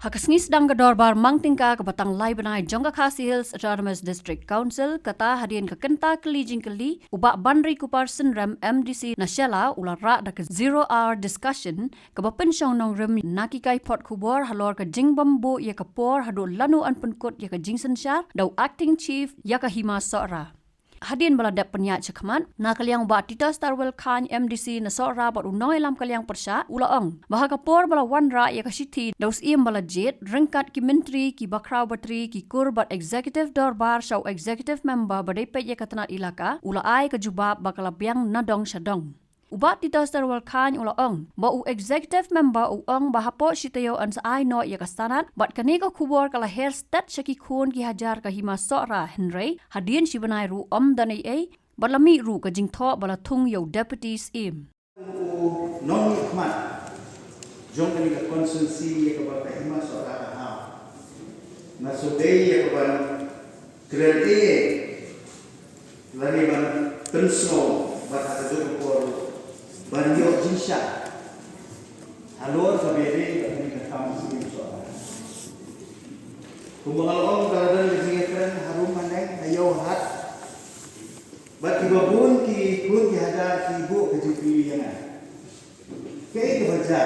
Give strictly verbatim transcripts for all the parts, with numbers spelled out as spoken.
Ha ka sngi sdang ka dorbar mang tyngka kaba tang lai bnai jong ka Khasi Hills Autonomous District Council, kata hadien ka kynta kylli jingkylli, u Bah Banri Kupar Synrem, M D C na Shella, u la rah da ka zero hour discussion kaba pynshong nongrim na ki kaiphod khubor halor ka jingbym buh ïa ka por haduh lano yn pynkut ïa ka jingsynshar da u Acting Chief ïa ka Hima Sohra. Hadien ba la dep pynïaid shakhmat, na ka liang u Bah Titustarwell Chyne, M D C na Sohra bad u nongïalam ka liang pyrshah, u la ong ba ha ka por ba la wanrah ïa ka shithi da u Syiem ba la jied, ryngkat ki myntri, ki bakhraw batri, ki kur bad Executive Dorbar sha u Executive Member ba dei peit ïa ka tnat ilaka, u la ai ka jubab ba ka la biang na dong sha dong. U Bah Titustarwell Chyne u la ong ba u Executive Member u ong ba hapoh shi taïew yn sa ai noh ïa ka sanad, bad kane ka khubor ka la her stet sha ki khun ki hajar ka Hima Sohra, hynrei hadien shi bnai ruh ym don ei ei, bad la mih ruh ka jingthoh ba la thung ïa u Deputy Syiem. U nongmihkhmat jong kane ka constituency ïa kaba ka Hima Sohra ka hap, nga sngewdei ïa kaban kren ei ei lane ban pynsngew bad ha kajuh ka por ban ïoh jingshai halor kaba ïadei bad kane ka kam Syiem Sohra. Kumba nga la ong, ka la don ka jingïakren harum haneng, ha ïew ha hat, bad kiba bun ki khun ki hajar ki buh ka jingkylli ïa nga, kaei kaba jia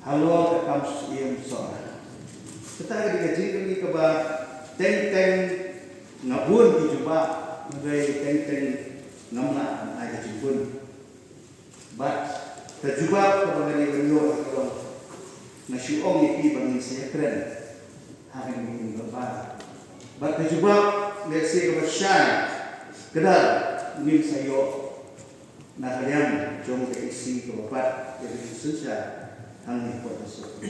halor ka kam Syiem Sohra. Kata ka dei ka jingkylli kaba teng teng nga bun ki jubab, hynrei teng teng ngam lah ban ai ka jingbun. Bad ka jubab kaba nga dei ban ïoh ka long, nga shu ong ïa phi ba ngin sa ïakren ha kane ka meeting dorbar. Bad ka jubab lehse kaba shai kdar ngin sa ïoh na ka liang jong ka E C kaba bat ïa ka jingsynshar hangne hapoh district.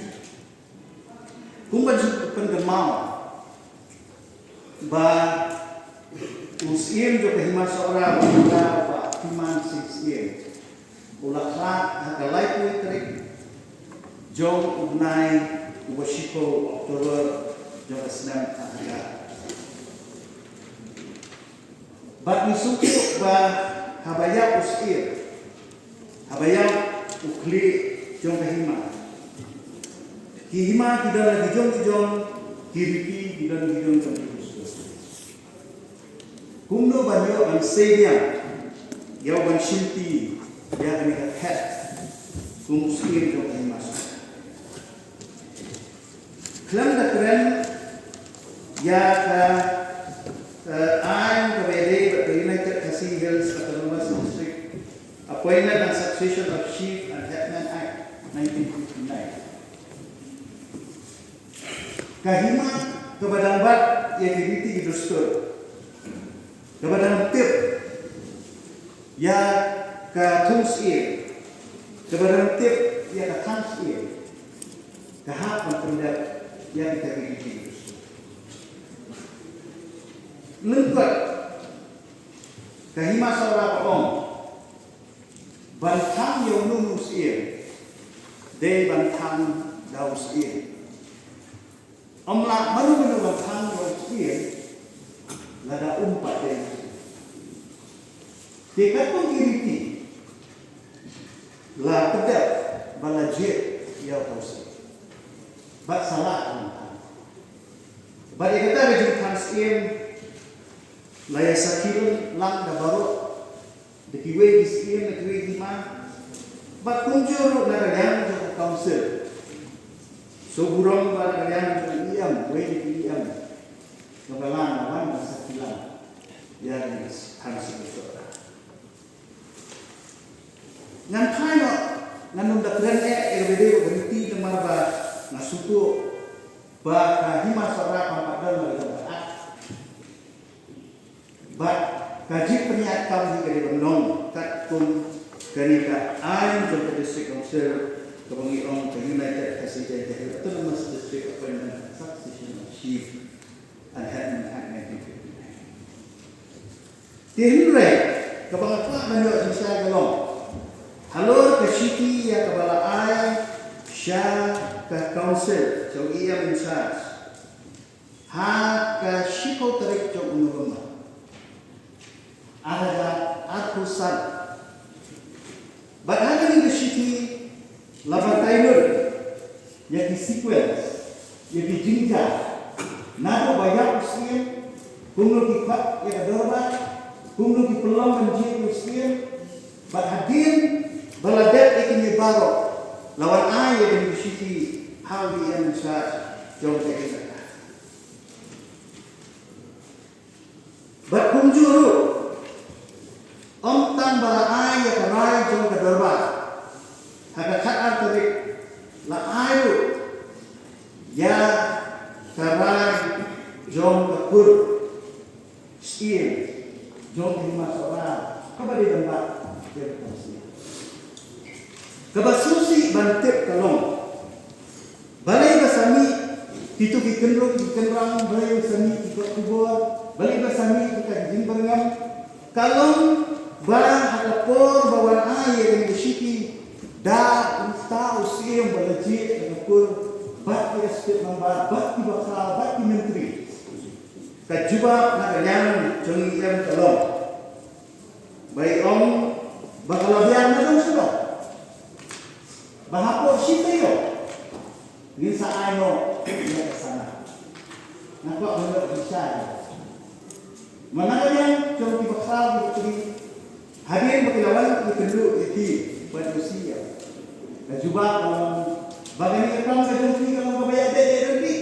Kumba ju pynkynmaw ba u Syiem jong ka Hima Sohra, u Bah Hyman Sing Syiem, u la khlad ha ka laiphew tarik jong u bnai uba shiphew October jong ka snem ar hajar. Bad ngi sngewthuh ba haba ïap u Syiem, haba ïap u khlieh jong ka hima, ki hima ki don la ki jong ki jong ki riti, ki don la ki jong jong ki dustur. Kumno ban ïoh ban sei biang ïa u ban shimti ïa kane ka khet kum u Syiem jong ka Hima Sohra? Khlem da kren ïa ka, eh, aiñ kaba ïadei bad ka United Khasi Hills Autonomous District Appointment and Succession of Chief and Headman Act nineteen fifty-nine, ka hima kaba dang bat ïa ki riti ki dustur, kaba dang tip ïa ka thung syiem, kaba dang tip ïa ka thang syiem, ka hap ban pyndep ïa kita ki riti ki dustur. Lyngkot ka Hima Sohra ka ong, ban thang ïa uno uno u syiem dei ban thang da u syiem. Ym lah mano mano ban thang ïa u syiem lada um pat dei u syiem. Te katkum ki riti la pyndep ba la jied ïa uta u syiem. Bad sa lah ban thang. Bad ïa kata ka jingthang syiem la ïa sakhi lang da baroh, da kiwei ki syiem, da kiwei ki hima. Bad kumjuh ruh na ka liang jong ka council, sngewburom ba na ka liang jong i E M, wei na ki E M jong ka lang, la wan ban sakhi lang ïa kane ka thang syiem. Ngan phai noh, ngan ym da kren eh ïa kaba ïadei bad ka riti namar ba nga sngewthuh ba ka Hima Sohra kam pat don la ka jong ka Act. Bad ka jingpynïaid kam hi ka dei ban long katkum kane ka aiñ jong ka District Council kaba ngi ong ka United Khasi Jaintia Hills Autonomous District Appointment and Succession of Chief and Headman Act nineteen fifty-nine. Te hynrei kaba nga kwah ban ïoh jingshai ka long halor ka shithi ïa kaba la ai sha ka council, sha u E M in charge, ha ka shiphew tarik jong u November ar hajar arphew san. Bad ha kane ka shithi la batai lut ïa ki C Sequence ïa ki jingjia. Naduh ba ïap u syiem, kumno ki khot ïa ka dorbar, kumno ki pynlong ban jied ïa u syiem, bad hadien ba la dep ïa kine baroh, la wan ai ïa kane ka shithi ha u D M in charge jong ka ïing kata. Bad kumjuh ruh, ym tang ba la ai ïa ka rai jong ka dorbar ha ka khatar tarik, la ai ruh ïa ka rai jong ka kur syiem jong ka Hima Sohra kaba dei ban bat ïa ka kur syiem. Kaba sngewsih ban tip ka long, balei ba sa mih kito ki kynrung ki kynrang, balei ba sa mih ki kot khubor, balei ba sa mih kita ki jingbyrngem? Ka long ba ha ka por ba wan ai ïa kane ka shithi, da uta u syiem ba la jied ha ka kur bad ki State Member bad ki bakhraw bad ki myntri, ka jubab na ka liang jong ngi em ka long ba i ong ba ka la biang na dong shuh ba hapoh shi taïew ngin sa ai noh ïa ka sanad. Nga kwah ban ïoh jingshisha. Mynta ka liang jong ki bakhraw ki kti, hadien ba ki la wan ki kynduh ïa ki bad ïa u sih ïa ka jubab ka long ba kane ka kam ka jong phi ka long kaba ïa dei dei dei.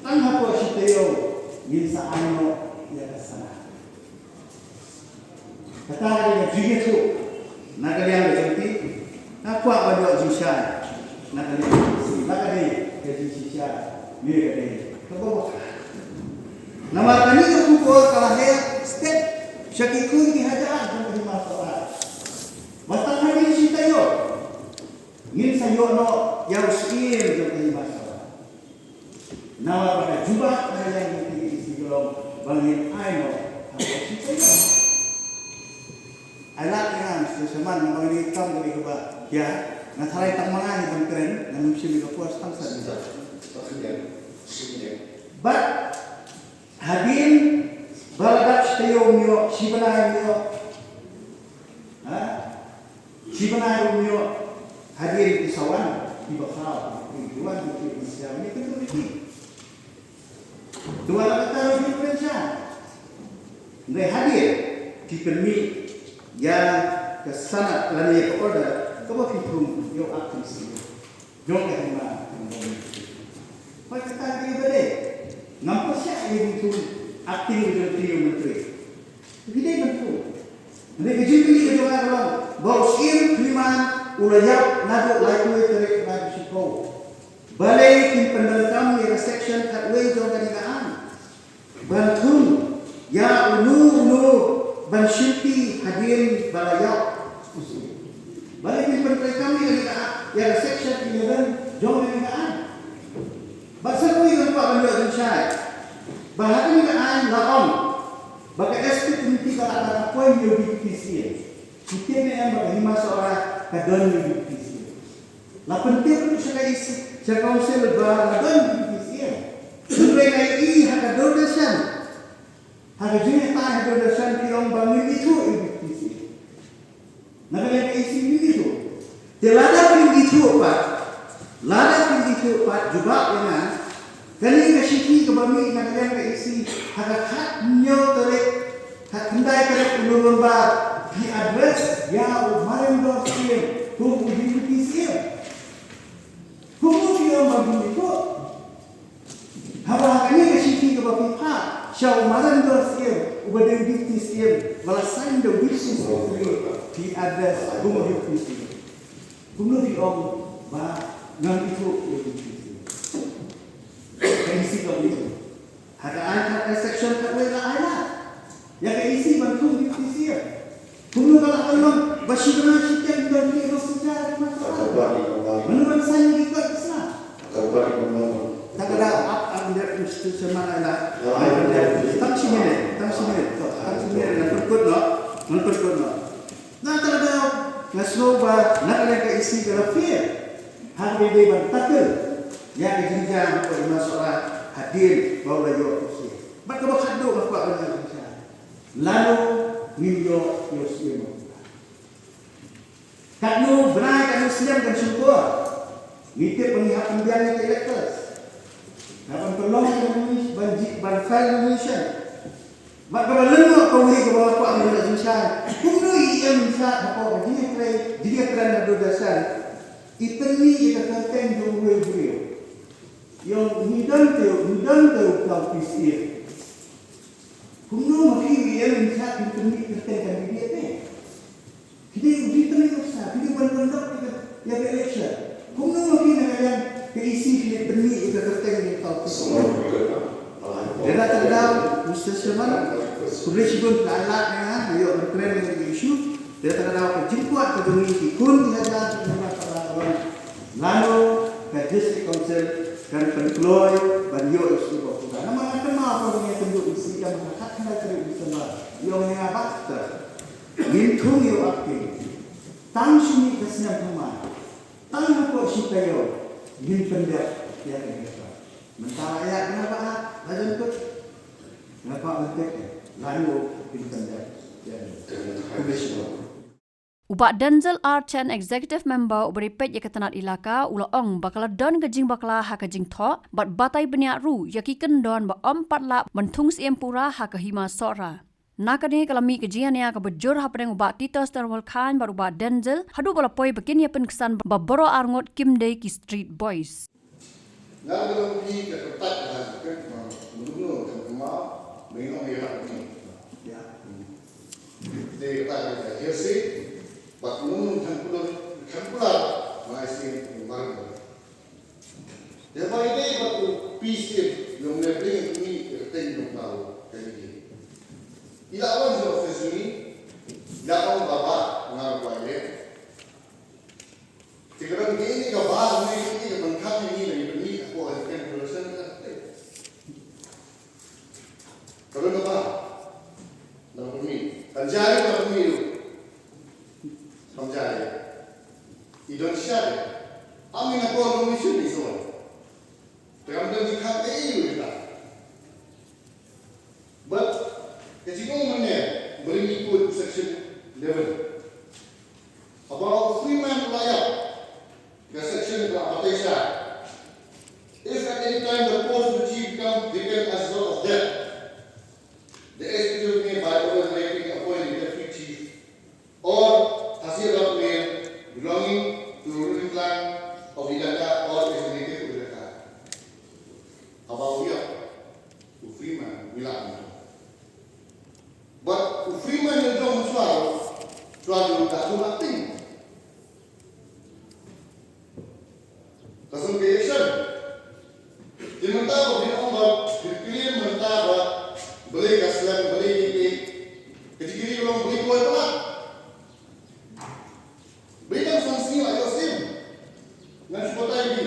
Tang hapoh shi taïew ngin sa ai noh ïa ka sanad. Kata ka dei ka jingïathuh na ka liang ka jong ki. Nga kwah ban ïoh jingshai na ka liang ka jong ki. Ba ka dei ka jingshisha ne ka dei kaba bakla. Namar kane ka khubor ka la heh stet sha ki kur ki hajar jong ka Hima Sohra. Ba tang hadien shi taïew ngin sa ïoh noh ïa u syiem jong ka Hima Sohra. Namar ba ka jubab na ka liang jong ka E C ka long ba ngin ai noh ha ka shi taïew. Ai lad ïa nga Mister Sherman, namar ba kane ka kam ka dei kaba ïa nga tharai tang ma nga hi ban kren, ngam shim ïa ka por tang san minit. Bad hadien ba la dap shi taïew ym ïoh, shi bnai ym ïoh. Ha? Shi bnai ruh ym ïoh hadien ki sa wan ki bakhraw, ki wan ki ïa ki sa wan ki ïa ki. To wan la kata ruh ki pynshai. Hynrei hadien ki pynmih ïa ka sanad lane ïa ka order kaba phi thung ïa u acting C E O jong ka hima. Hooid, kata ka dei ba dei. Ngam pyrshah ïa ka thung acting jong u myntri. Ki dei ban thung. Hynrei ka jingkylli ka jong nga ka long ba u Syiem Freeman u la ïap naduh laiphew tarik bnai ba shiphew. Balei kin pyndonkam ïa ka section khatwei jong kane ka aiñ ban thung ïa uno uno ban shimti hadien ba la ïap u syiem? Balei kin pyndonkam ïa kane ka, ïa ka section eleven jong kane ka aiñ? Bad sa kawei nga kwah ban ïoh jingshai ba ha kane ka aiñ la ong ba ka Executive Committee ka lah ban appoint ïa u Deputy C E M. Phi tip ne em ba ka Hima Sohra ka don ïa u Deputy C E M? La pyntip ruh sha ka E C, sha ka Council ba la don ïa u Deputy C E M. Hynrei nga ïohi ha ka Doordarshan, ha ka jingïatai ha Doordarshan ki ong ba ngim ithuh ïa u Deputy C E M. Na ka liang ka E C ngim ithuh. Te lada kim ithuh pat, lada kim ithuh pat, jubab ïa nga, kane ka shithi kaba mih na ka liang ka E C ha ka khathynñiew tarik, khatkhyndai tarik u November, phi address ïa u Mariam Dorsie kum u Deputy C E M. Kumno phi ong ba ngim ithuh? Haba ha kane ka shithi kaba phi phah sha u Mariam Dorsie uba dei u Deputy C E M, ba la sign da u Deputy Secretary, phi address kum u Deputy C E M. Kumno phi ong ba ngam ithuh ïa u Deputy C E M? Ka E C kam ithuh. Ha ka aiñ khat, ka section khatwei la ai lad ïa ka E C ban thung Deputy C E M. Kumno ka lah ban long ba shi bnai shiteng don ki roster jar ki ma ka. Mano ban sign ki koit ki sna? Tang ka daw, ap, ap, Mister Sherman, ai lad. Tang shi minit, tang shi minit. Tang shi minit, ngan pynkut noh, ngan pynkut noh. Na kata ka daw nga sngew ba na ka liang ka E C ka la fail ha kaba dei ban tackle ïa ka jingjia hapoh Hima Sohra hadien ba u la ïoh u syiem. Bad kaba khatduh nga kwah ban ïa ka jingshai, lano ngin ïoh ïa u syiem? Katno bnai, katno snem kan shim por? Ngi tip ba ngi hap ban biang ïa ka electors. Hap ban pynlong ïa ka nomination, ban ji, ban file nomination. Bad kaba lyngngoh kawei kaba nga kwah ban ïa jingshisha. Kumno i em i sah hapoh ka jingïatrei, jingïatren na Doordarshan. I pynmih ïa ka kyrteng jong uwei u briew. Ïa ngi don te, ngi don te u P C A. Kumno ma phi i em i sah phi pynmih kyrteng candidate ne? Phi dei u returning officer, phi dei ban conduct ïa ka, ïa ka election. Kumno ma phi na ka liang ka E C phi pynmih ïa ka kyrteng jong u P C A. Te na kata ka daw, Mister Chairman, khublei shibun phi la ai lad ïa nga, nga ïoh ban kren ïa ka issue. Te na kata ka daw ka jingkwah ka jong ngi ki khun ki hajar ki hajar ka la ka long. Lano ka District Council kan pynkloi ban ïoh issue ba pura. Namar nga kynmaw ba ngi kynduh issue ka ma ka khat khyndai tarik December. Ïoh nga ba ta. Ngin thung ïoh acting. Tang shu mih ka snem thymmai. Tang hapoh shi taïew ngin pyndep ïa ka jingïatrei. Mynta la ïa nga ba ha, la jan kut. Nga ba mynta la ngu ngin pyndep ïa ka jingïatrei. U Bah Denzil R. Chen, Executive Member uba ri peit ïa ka tnat Elaka, u la ong ba ka la don ka jingbakla ha ka jingthoh bad batai bniah ruh ïa ki kyndon ba ym pat lah ban thung siem pura ha ka Hima Sohra. Na kane ka la mih ka jingïania kaba jur hapdeng u Bah Titus Terwal Chyne bad u Bah Denzil, haduh ba la poi ba kin ïa pynksan ba baroh arngut kim dei ki street boys. Nga ruh nga ong ïa ka kyrteng ka ha ka kyrteng ma mano mano ka ma ba ïa nong ïa ka ni. Ïa. Te ka kyrteng ka hearsay, bad mano mano kan pula, kan pula ma ïa sien ma. Te ba ïa dei bad u P C A, ïa u ne bring to me ka kyrteng jong ka u ka ni. Ïa wan jong office ni, ïa wan ba ba nga ba ïa. Te ka dang dei ni ka ba ni ni ka ban kham ni ni ni ko ni ka ko ni kan production ka. Ka dang ka ba. Na ko ni. Kan jari ka ni. Kan jari. I don share. Ami na ko ni mission ni so. Te kan dang di kham ni ni ka. But ka jingong mynne, bring it to section eleven. About Freeman la ïap ka section ka la batai sha. If at any time the post of the chief become vacant as a result of death, the executive may by order directing appoint the deputy chief or Hasirok male belonging to ruling clan of Elaka or its native of Elaka. Haba u ïap u Freeman, ngi lah mynta. But u Freeman u jong shuwa, shuwa u da tu acting. Ka song ke election. Te mynta ba phin ong ba phin claim mynta ba balei ka slem, balei ki ki. Ka jingkylli ka long balei kloi palat. Balei tang san sngi la ïoh siem. Ngan shu batai ïa phi.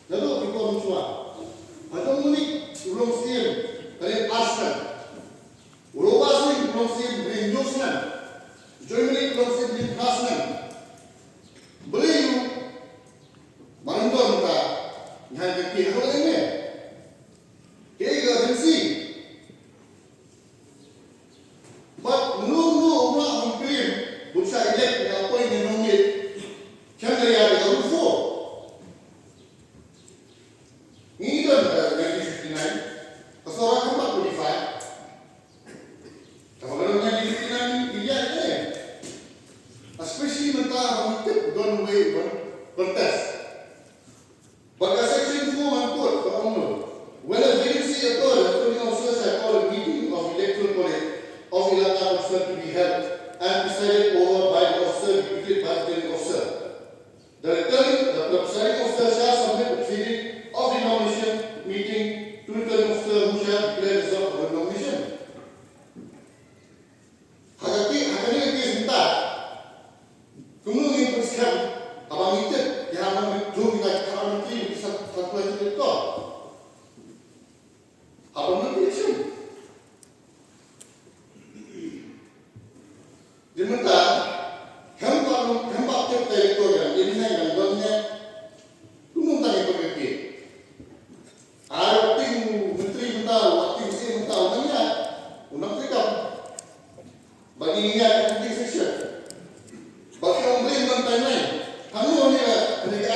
Naduh phi kum shuwa. Ha jong u Nick u long siem ka dei ar snem. U Robert Singh u long siem ka dei hynñiew snem. Joy Malik u long siem ka dei phra snem. Balei u Marindor mynta ngi hap ban kyntu ha ka dei ne. Kaei ka urgency? Bad mano mano u mlah ban claim bad sa elect ne appoint ne nominate. Khlem da ïa ka rule four. Ngi don ha nineteen fifty-nine, ka Sohra khlem pat codify. Kaba ka don nineteen fifty-nine ngi ïa ne. Especially mynta ba ngi tip don wei ban contest. But ka section four man quote ka ong, when a vacancy occurs, the returning officer shall call a meeting of electoral college of Elaka concerned to be held and presided over by the officer deputed by the returning officer. The returning, the presiding officer shall submit the proceeding of the nomination meeting to returning officer who shall declare the result of the nomination. Ha ka ki, ha kane ka case mynta. Kumno ngin pynskhem, haba ngi tip, ki haba ngi jong ngi na ki haba ngi ki sa, sa pula ki to. Haba ngi election. Di mynta, khlem ba, khlem ba tip ka electoral, ïa ni ngan don ne. Kumno tang ïa ka ki. Ar ting menteri mynta, ar ting C M mynta, u nang ïa, u nang treikam. Ba ngi ïa ka acting section. Ba ki ong blame ban timeline. Hangno ne ka, ne ka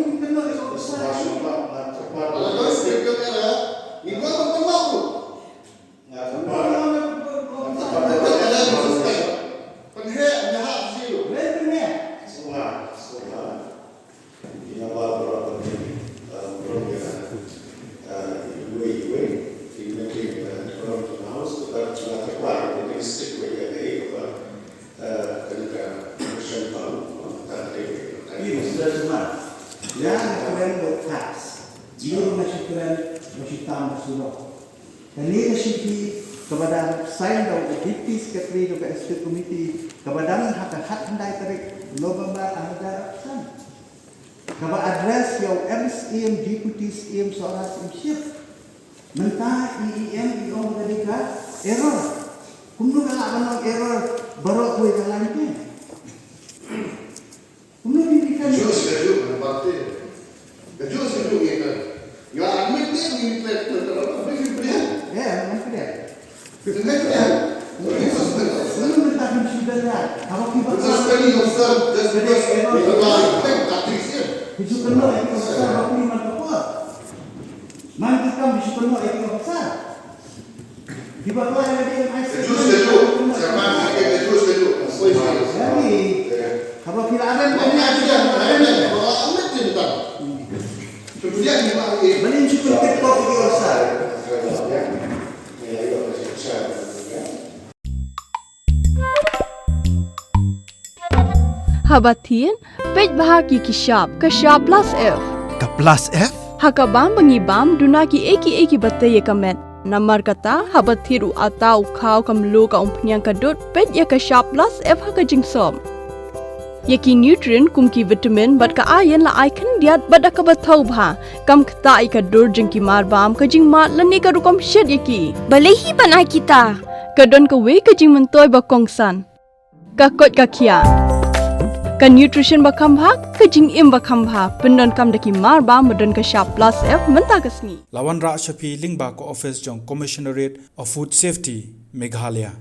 Ngi kynnoh ïa u officer. Ala ka script ka era, ngi kwah ban pynlong ruh. Nga kyrpad. Nga kyrpad. Pynheh, pynheh, pynheh. Sngewbha, sngewbha. Ïa baroh, baroh, eh, baroh ïa, eh, iwei, iwei. Ïa baroh ki House, kata ka kwah, ïa ka district wei ïa ka, eh, kane ka Shan Town, eh, kata ka, eh, Ïa, Mister Sharma. Ïa, nga kren about tax. Ïa, nga shu kren, nga shu tam, nga shu noh. Kane ka shithi kaba dang sign da u Deputy Secretary jong ka Executive Committee kaba dang ha ka khatkhyndai tarik November arhajar arphew san. Kaba address ïa u M Syiem, Deputy Syiem, Sohra Syiemship. Mynta i E M i ong ka dei ka error. Kumno ka lah ban long error baroh kawei ka line te? Kumno phi, phi kren? Jus ka juk, man parti. Ka jus ka juk ngi kren. Nga admit ngi ngi kren kren kren kren kren kren. Eh, man kren. Kren kren. Kren kren. Kumno mynta phi shu kren kren? Haba phi ba suspend yourself just because you are a tactician. Phi shu kren kren, phi shu kren kren, phi man ka por. Man ki kam phi shu kren kren, phi shu Kiba kloi ïa ka D M I. Ka jus ka juk. Chairman, ka jus ka juk. Oi, oi. Jadi, haba phi la aren, aren, aren, aren. Haba thied, peit bha ki ki shap, ka shap plus F. Ka plus F? Ha ka bam ba ngi bam, duna ki ei ki ei kiba tei ïa ka met. Namar kata, haba thied u atta, u khaw, ka mluh, ka umphniang, ka dud, peit ïa ka shap plus F ha ka jingsop. Ïa ki nutrient kum ki vitamin bad ka iron la ai khyndiat bad da kaba thaw bha. Kam ktah ïa ka dur jong ki marbam, ka jingmad lane ka rukom shet ïa ki. Balei hi ban ai kita? Ka don kawei ka jingmyntoi ba kongsan. Ka koit ka khiah. Ka nutrition ba kham bha, ka jingim ba kham bha. Pyndonkam da ki marbam ba don ka shap plus F mynta ka sngi. La wanrah sha phi lyngba ka office jong Commissionerate of Food Safety, Meghalaya.